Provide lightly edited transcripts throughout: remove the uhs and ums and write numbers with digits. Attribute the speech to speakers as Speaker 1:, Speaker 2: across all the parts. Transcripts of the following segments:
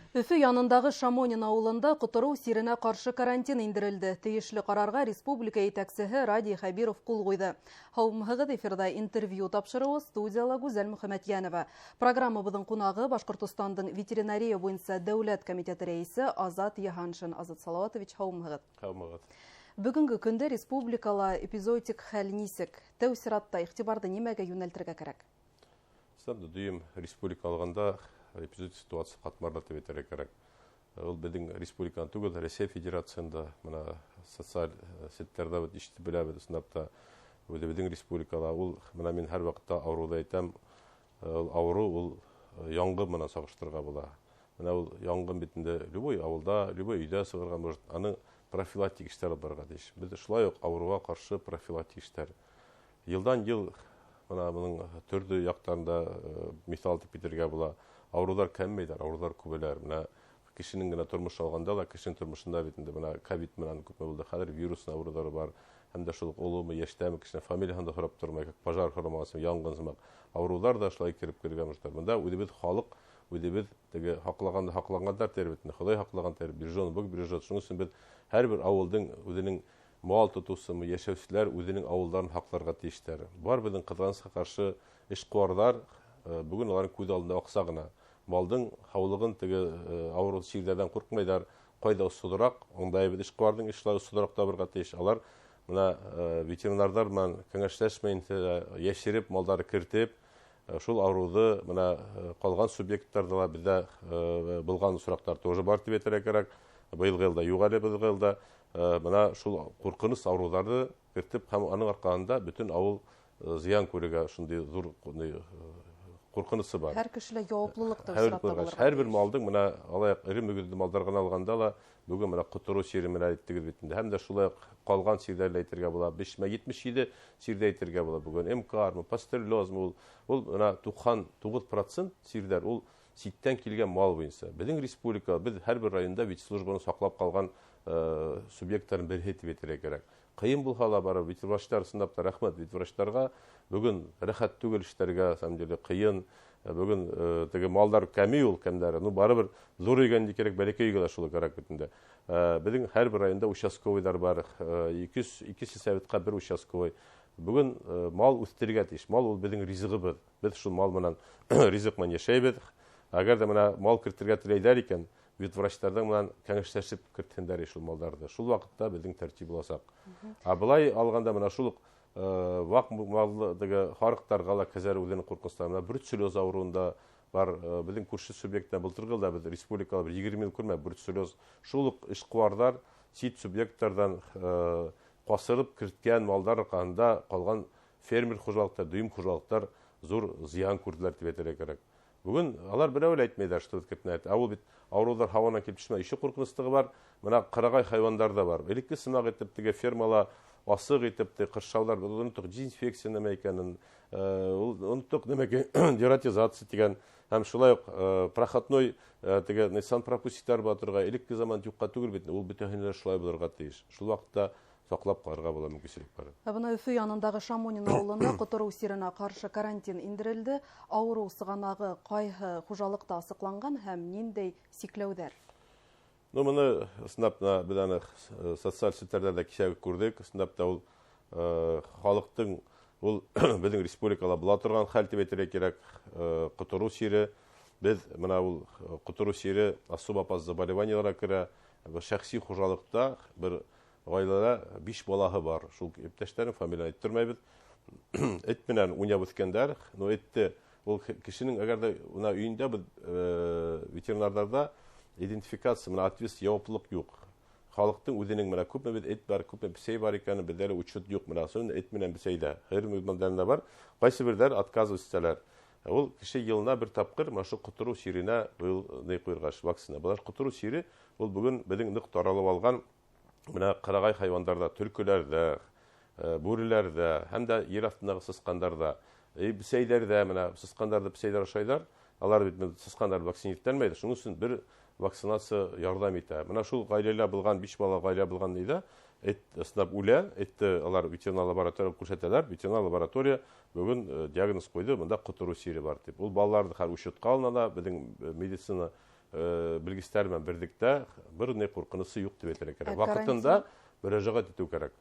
Speaker 1: Өфө янындағы Шамонин ауылында ҡотороу сиренә ҡаршы карантин индерелде. Тейешле ҡарарға республика етәксеһе Радий Хәбиров ҡул ҡуйҙы. Һаумыһығыҙ, эфирҙа интервью тапшырыуы, студияла Гүзәл Мөхәмәтйәнова. Программабыҙҙың ҡунағы Башҡортостандың ветеринария буйынса дәүләт комитеты рәйесе Азат Йыһаншин. Азат Салаватович, һаумыһығыҙ.
Speaker 2: Һаумыһығыҙ.
Speaker 1: Бөгөнгө көндә республикала эпизоотик хәл нисек? Тәү сиратта иғтибарҙы нимәгә йүнәлтергә кәрәк?
Speaker 2: Дөйөм республика алғанда эпизоотик ситуация ҡатмарлы тип әйтергә кәрәк. Ул беҙҙең республиканы түгел, Рәсәй Федерацияһында, мына социаль сеттәрҙә бит ишетеп беләбеҙ, ысынлап та үҙебеҙҙең республикала ул, мына мин һәр ваҡытта ауырыуҙы әйтәм, ул ауырыу ул яңғын менән сағыштырырға була. Мына ул яңғын бит инде любой ауылда, любой өйҙә сығырға может, аның профилактик эштәре барырға тейеш. Беҙ шулай уҡ ауырыуға ҡаршы профилактик эштәр. Йылдан йыл мына бының төрлө яҡтарында миҫал итеп китергә була. Ауырыуҙар кәммәйҙәр, ауырыуҙар күбәләр. Мына кешенең генә тормош алғанда ла, кешенең тормошонда бит инде мына ковид менән күпме булды, хәҙер вирус ауырыуҙары бар. Һәм дә шул уҡ оломо, йәштәме кешенең фамилияһын да һорап тормай, как пожар һорамаған, яңғын һымаҡ. Ауырыуҙар да шулай кереп кергән мыштар. Бында үҙебеҙ халыҡ, үҙебеҙ теге һаҡлағанда һаҡланғандар тиер бит инде. Хоҙай һаҡлаған тиер, бережен Бог бережет. Шуның өсөн беҙ һәр бер ауылдың үҙенең мал тотоусымы, йәшәүселәр үҙенең ауылдарын һаҡларға тейештәр. Бар беҙҙең ҡыҙғанысҡа ҡаршы эшҡыуарҙар, бөгөн уларҙың күҙ алдында аҡса ғына. Малдың һаулығын теге ауырыу сирҙәрҙән ҡурҡмайҙар. Ҡайҙа осһоҙораҡ, унда бит эшҡыуарҙың эшләре осһоҙораҡ табырға тейеш. Алар мына ветеринарҙар менән кәңәшләшмәйенсә йәшереп малдары кертеп, шул ауырыуҙы мына ҡалған субъекттарҙа ла беҙҙә булған осраҡтар тоже бар тип әйтергә кәрәк. Быйылғы йылда юҡ әле, быйылғы йылда мына шул ҡурҡыныс ауырыуҙарҙы кертеп һәм уның арҡаһында бөтөн ауыл зыян күрергә шундай ҙур ҡурҡынысы бар.
Speaker 1: Һәр кешелә яуаплылыҡ та
Speaker 2: Һәр
Speaker 1: осрата
Speaker 2: бер
Speaker 1: булырға
Speaker 2: һәр бер
Speaker 1: тейеш.
Speaker 2: малдың мына алайыҡ эре мөгөҙлө малдар ғына алғанда ла бөгөн мына ҡотороу сире менән әйттегеҙ бит инде. Һәм дә шулай уҡ ҡалған сирҙәрҙе әйтергә була. Биш мең етмеш һигеҙ сирҙе әйтергә була. Бөгөн МКР, пастереллезмы ул, ул мына туҡһан туғыҙ процент сирҙәр ул ситтән килгән мал буйынса. Беҙҙең республика, беҙ һәр бер районда ветслужбаны һаҡлап ҡалған субъекттарын береһе тип әйтергә кәрәк. Ҡыйын булһа ла барып ветврачтар ысынлап та рәхмәт ветврачтарға. Бөгөн рәхәт түгел эштәргә, самом деле ҡыйын. Бөгөн теге малдар кәмей ул кәмдәре. Ну, барыбер ҙур өйгә инде кәрәк, бәләкәй өйгә лә шул кәрәк бит инде. Беҙҙең һәр бер районда участковыйҙар бар. Ике йөҙ, ике сельсоветҡа бер участковый. Бөгөн мал үҫтерергә тейеш. Мал ул беҙҙең ризығыбыҙ. Беҙ шул мал менән ризыҡ менән йәшәйбеҙ. Әгәр ҙә мына мал кертергә теләйҙәр икән, ветврачтарҙың менән кәңәшләшеп кертһендәр шул малдарҙы. Шул ваҡытта беҙҙең тәртип буласаҡ. Ә былай алғанда мына шул уҡ ваҡ маллы теге һарыҡтарға ла кәзәр үҙенең ҡурҡыныстары. Мына бруцеллез ауырыуында бар, беҙҙең күрше субъекттан былтырғы йылда беҙ республикала бер егерме йыл күрмәй бруцеллез. Шул уҡ эшҡыуарҙар сит субъекттарҙан ҡасырып керткән малдар арҡаһында ҡалған фермер хужалыҡтар, дөйөм хужалыҡтар ҙур зыян күрҙеләр тип әйтергә кәрәк. Бөгөн алар берәү лә әйтмәйҙәр, что кертмәй. Ә ул бит ауырыуҙар һауанан килеп төшмәй, еще ҡурҡыныслығы бар. Мына ҡырағай хайуандар ҙа бар. Элекке сымаҡ итеп теге фермала асыҡ итеп те ҡыршауҙар, беҙ оноттоҡ дезинфекция нәмә икәнен, ул оноттоҡ нәмә икәнен, дератизация тигән. Һәм шулай уҡ проходной теге санпропускиктар була торған. Элекке заман юҡҡа түгел бит, ул бөтәһенә лә шулай булырға тейеш. Шул ваҡытта һаҡлап ҡалырға була мөмкинселек бар.
Speaker 1: Ә бына Өфө янындағы Шамонин ауылында ҡотороу сиренә ҡаршы карантин индерелде. Ауырыу сығанағы ҡайһы хужалыҡта асыҡланған һәм ниндәй сикләүҙәр?
Speaker 2: Ну, быны ысынлап та беҙ аны социаль селтәрҙә лә кисә күрҙек. Ысынлап та ул халыҡтың ул беҙҙең республикала була торған хәл тип әйтергә кәрәк, ҡотороу сире. Беҙ мына ул ҡотороу сире особо опас заболеваниеларға керә. Бер шәхси хужалыҡта бер ғаиләлә 5 балаһы бар. Шул иптәштәрен фамилияны әйттермәйбеҙ. Эт менән уйнап үҫкәндәр. Но этте ул кешенең әгәр ҙә бына өйөндә беҙ ветеринарҙарҙа идентификация, мына отвес яуаплылыҡ юҡ. Халыҡтың үҙенең мына күпме беҙ эт бар, күпме бесәй бар икәнен беҙҙә әле учет юҡ. Мына шуның эт менән бесәйҙә һәр мөлдәрендә бар. Ҡайсы берҙәр отказываться итәләр. Ул кеше йылына бер тапҡыр мына ошо ҡотороу сиренә быйыл ни ҡуйырға вакцина. Былар ҡотороу сире ул бөгөн беҙҙең ныҡ таралып алған мына ҡырағай хайуандарҙа, төлкөләрҙә, бүреләрҙә һәм дә ер аҫтындағы сысҡандарҙа, бесәйҙәрҙә, мына сысҡандарҙы бесәйҙәр ашайҙар. Алар бит сысҡандар вакцинирленмәйҙе. Шуның өсөн бер вакцинация ярҙам итә. Мына шул ғаиләлә булған, 5 бала ғаилә булған нейҙә, эт ысынлап үлә, этте алар ветеринар лаборатория күрһәтәләр. Ветеринар лаборатория бөгөн диагноз ҡуйҙы, бында ҡотороу сире бар тип. Ул балаларҙы хәҙер учетҡа алына ла, беҙҙең медицина белгестәр менән берлектә бер ни ҡурҡынысы юҡ тип әйтергә кәрәк. Ваҡытында мөрәжәғәт итеү кәрәк.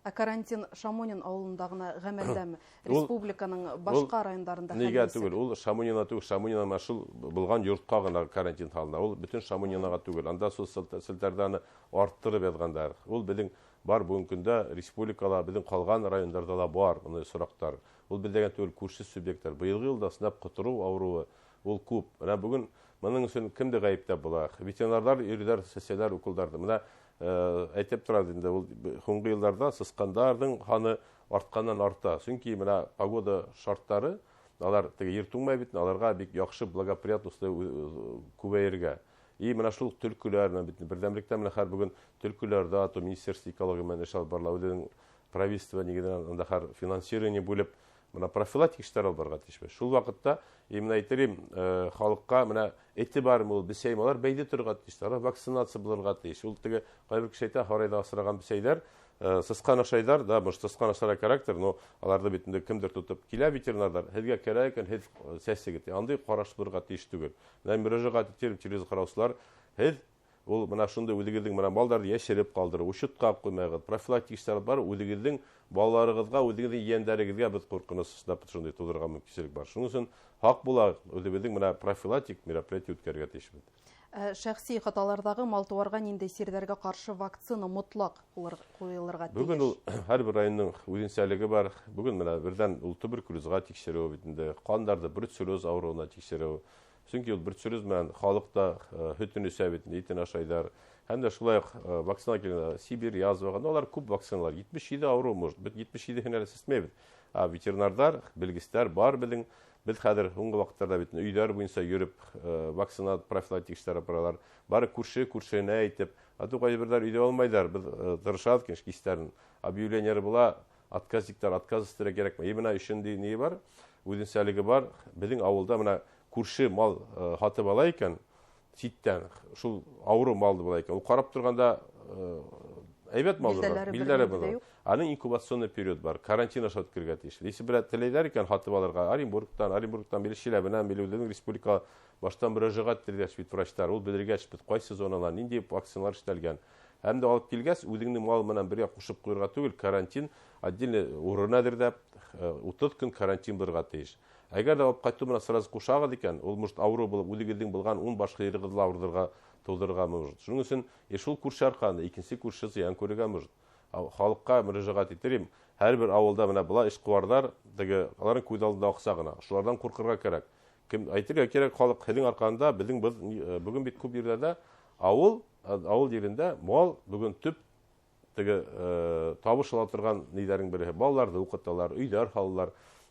Speaker 1: Ә карантин Шамонин ауылында ғына ғәмәлдәме? Республиканың башҡа райондарында
Speaker 2: нигә түгел? Ул Шамонина түгел, Шамонина менән шул булған йортҡа ғына карантин һалына. Ул бөтөн Шамонинаға түгел. Анда соцселтәрҙәрҙе арттырып яҙғандар. Ул беҙҙең бар бөгөнгө көндә республикала, беҙҙең ҡалған райондарҙа ла бар уны сораҡтар. Ул беҙҙән түгел, күрше субъекттар. Быйылғы йылда сынап ҡотороу ауырыуы ул күп. Менә бөгөн моның өсөн кемде ғәйепләп була? Ветеринарҙар йөрөйҙәр, сәсәләр уколдарҙы. Менә әйтеп тора инде, ул һуңғы йылдарҙа сысҡандарҙың һаны артҡандан арта. Сөнки менә погода шарттары, алар теге ер туңмай бит, аларға бик яҡшы благоприятный условия күбәйергә. И менә шул төлкөләр менән бит берҙәмлектә менә хәҙер бөгөн төлкөләрҙә то министерство экология менән эш алып барыла, үҙенең правительство нигеҙенән анда хәҙер финансирование бүлеп, менә профилактик эштәр алып барырға тейешбеҙ. Шул ваҡытта, и менә әйтерем, халыҡҡа менә эте бармы ул, бесәйме, алар бәйҙе торорға тейеш, алар вакцинация булырға тейеш. Ул теге ҡайбер кеше әйтә, һарайҙа асраған бесәйҙәр, сысҡан ашайҙар, да, может, сысҡан ашарға кәрәктер, но аларҙы бит инде кемдер тотоп килә ветеринарҙар, һеҙгә кәрәк икән, һеҙ сәсегеҙ. Андай ҡараш булырға тейеш түгел. Менә мөрәжәғәт итәм телевизор ҡараусылар, һеҙ ул менә шундай үҙегеҙҙең менә малдарҙы йәшереп ҡалдырып, учетҡа ҡуймайғыҙ, профилактик эштәр бар, үҙегеҙҙең балаларығыҙға, үҙегеҙҙең ейәндәрегеҙгә беҙ ҡурҡыныс шундай тыуҙырырға мөмкинселек бар. Шуның өсөн һаҡ булайыҡ, үҙебеҙҙең менә профилактик мероприятие үткәрергә тейешбеҙ.
Speaker 1: Шәхси хаталарҙағы мал-тыуарға ниндәй сирҙәргә ҡаршы вакцина мотлаҡ ҡуйылырға тейеш?
Speaker 2: Бөгөн ул һәр бер районның үҙенсәлеге бар. Бөгөн менә берҙән ул туберкулезға тикшереү бит инде, ҡандарҙы бруцеллез ауырыуына тикшереү. Сөнки ул бруцеллез менән халыҡ та һөтөн эсә бит инде, итен ашайҙар. Һәм дә шулай уҡ вакцина килгәндә Сибирь язваға, но алар күп вакциналар, 77 ауырыу, может, беҙ 77 һен әле сисмәйбеҙ. Ә ветеринарҙар, белгестәр бар беҙҙең. Беҙ хәҙер һуңғы ваҡыттарҙа бит өйҙәр буйынса йөрөп, вакцина профилактик эштәр апаралар. Бары күрше күршеһенә әйтеп, ату ҡайберҙәр өйҙә алмайҙар. Беҙ тырышабыҙ кеш кистәрен. Объявлениеләр була, отказниктар, отказ итергә кәрәкме? И менә өчен ни бар? Үҙенсәлеге бар. Беҙҙең ауылда менә күрше мал һатып ала икән, ситтән шул ауырыу малды була икән. Ул ҡарап торғанда, әйбәт мал була,
Speaker 1: Билдәләре
Speaker 2: билдәләре
Speaker 1: бер
Speaker 2: була.
Speaker 1: юҡ.
Speaker 2: Аның инкубационный период бар, карантин аша үткәрергә тейеш. Если берәр теләйҙәр икән һатып алырға, Оренбургтан, Оренбургтан били Чиләбенән, били үҙенең республика баштан мөрәжәғәт ителгәс бит врачтар, ул белергәс бит ҡайсы зонала ниндәй вакциналар эшләлгән. Һәм дә алып килгәс, үҙеңдең мал менән бергә ҡушып ҡуйырға түгел, карантин отдельный урын әҙерләп, 30 көн карантин булырға тейеш. Әгәр ҙә алып ҡайтыу менән сразу ҡушағыҙ икән, ул может ауырыу булып, үҙегеҙҙең булған 10 баш һыйырығыҙҙы ла ауырҙырға, тыуҙырырға может. Шуның өсөн, шул күрше арҡаһында икенсе күрше зыян күрергә может. Халыҡҡа мөрәжәғәт итерем, һәр бер ауылда менә былай эшҡыуарҙар, теге аларҙың күҙ алдында аҡса ғына, шуларҙан ҡурҡырға кәрәк. Кем әйтергә кәрәк, халыҡ һеҙҙең арҡаһында беҙҙең бөгөн бит күп ерҙәрҙә ауыл ерендә мал бөгөн төп теге табыш ала торған ниҙәрҙең береһе. Балаларҙы уҡыталар, өйҙәр һалалар.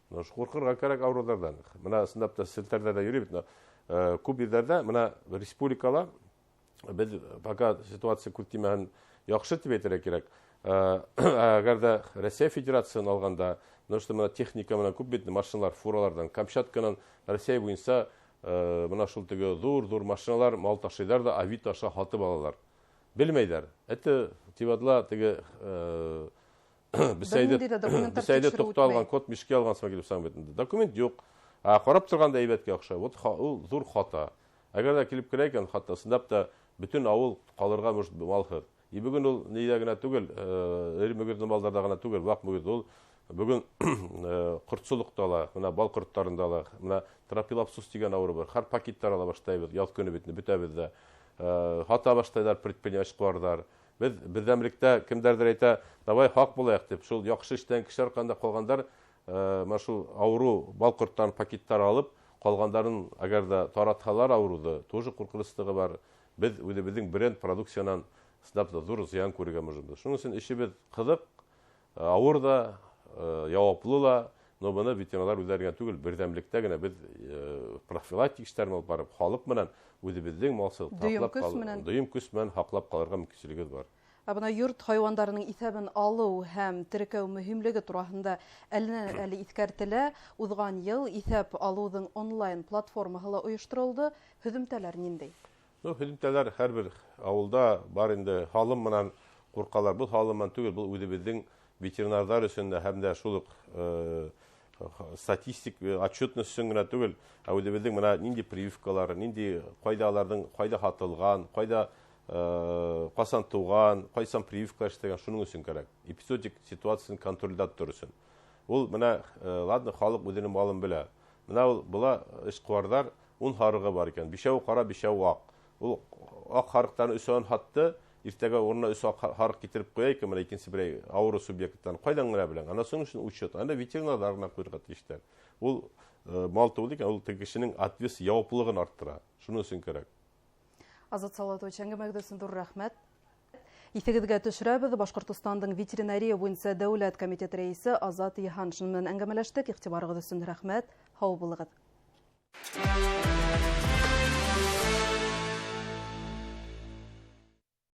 Speaker 2: Ҡурҡырға кәрәк ауырыуҙарҙан. Бына ысынлап та селтәрҙәрҙә йөрөй бит, күп ерҙәрҙә, бына республикала беҙ пока ситуация күҙ тимәһен яҡшы тип әйтергә кәрәк. Әгәр ҙә Рәсәй Федерацияһын алғанда, что бына техника менән күп бит машиналар, фураларҙан, Камчатканан Рәсәй буйынса бына шул теге ҙур-ҙур машиналар мал ташыйҙар ҙа Авито аша һатып алалар. Белмәйҙәр. Это тип атала теге
Speaker 1: Бер ниндәй дә документтар
Speaker 2: бесәйҙе
Speaker 1: тикшереү
Speaker 2: туҡталған,
Speaker 1: үтмәй.
Speaker 2: кот мишке алған сыман килеп сыға бит инде. Документ юҡ. Ә ҡарап торғанда әйбәткә оҡшай. Вот ул ҙур хата. Әгәр ҙә килеп керә икән, хатта ысынлап та бөтөн ауыл ҡалырға может малһыҙ. И бөгөн ул нейҙә генә түгел, эре мөгөҙлө малдарҙа ғына түгел, ваҡ мөгөҙлө ул бөгөн, ҡортсолоҡта ла, бына бал ҡорттарында ла, бына тропилапсус тигән ауырыу бар. Хәр пакеттар ала башлайбыҙ, яҙ көнө бит инде бөтәбеҙ ҙә. Һата башлайҙар предприниматель. Беҙ берҙәмлектә кемдәрҙер әйтә, давай һаҡ булайыҡ тип, шул яҡшы эштән кешеләр арҡаһында ҡалғандар, мына шул ауырыу бал ҡорттарын пакеттар алып, ҡалғандарын әгәр ҙә таратһалар ауырыуҙы, тоже ҡурҡыныслығы бар. Беҙ үҙебеҙҙең бренд продукциянан ысынлап та ҙур зыян күрергә мөмкинбеҙ. Шуның өсөн эшебеҙ ҡыҙыҡ, ауыр да, яуаплы ла, но быны ветеринарлар үҙҙәре генә түгел, берҙәмлектә генә беҙ профилактик эштәрен алып барып, халыҡ менән үҙебеҙҙең малсылыҡты
Speaker 1: Дөйөм
Speaker 2: һаҡлап
Speaker 1: көс
Speaker 2: ҡал-
Speaker 1: менән.
Speaker 2: дөйөм көс менән һаҡлап ҡалырға мөмкинселегебеҙ бар.
Speaker 1: Ә бына йорт хайуандарының иҫәбен алыу һәм теркәү мөһимлеге тураһында әленән-әле иҫкәртелә. Уҙған йыл иҫәп алыуҙың онлайн платформаһы ла ойошторолдо. Һөҙөмтәләр ниндәй?
Speaker 2: Һөҙөмтәләр һәр бер ауылда бар инде. Һалым менән ҡурҡалар. Был һалым менән түгел, был үҙебеҙҙең ветеринарҙар өсөн дә һәм дә шул уҡ Статистик отчетность өсөн генә түгел, ә үҙебеҙҙең мына ниндәй прививкалары, ниндәй ҡайҙа аларҙың ҡайҙа һатылған, ҡайҙа ҡасан тыуған, ҡайсан прививка эшләгән, шуның өсөн кәрәк. Эпизоотик ситуацияны контролдә тотор өсөн. Ул мына, ладно, халыҡ үҙенең малын белә. Мына ул була эшҡыуарҙар 10 һарығы бар икән. 5-әүе ҡара, 5-әүе аҡ. Ул аҡ һарыҡтарҙы 3-әүен һатты, иртәгә урынына 3 аҡ һарыҡ китереп ҡуя икән, мына икенсе берәй ауырыу субъекттан. Ҡайҙан гына беләң? Ана шуның өсөн учет. Анда ветеринарҙар ғына ҡуйырға тейештәр. Ул мал тыуҙы икән, ул теге кешенең отвес яуаплылығын арттыра. Шуның өсөн кәрәк.
Speaker 1: Азат Салаватович, әңгәмәгеҙ өсөн ҙур рәхмәт. Иҫегеҙгә төшөрәбеҙ, Башҡортостандың ветеринария буйынса дәүләт комитеты рәйесе Азат Йыһаншин менән әңгәмәләштек. Иғтибарығыҙ өсөн рәхмәт. Һау булығыҙ.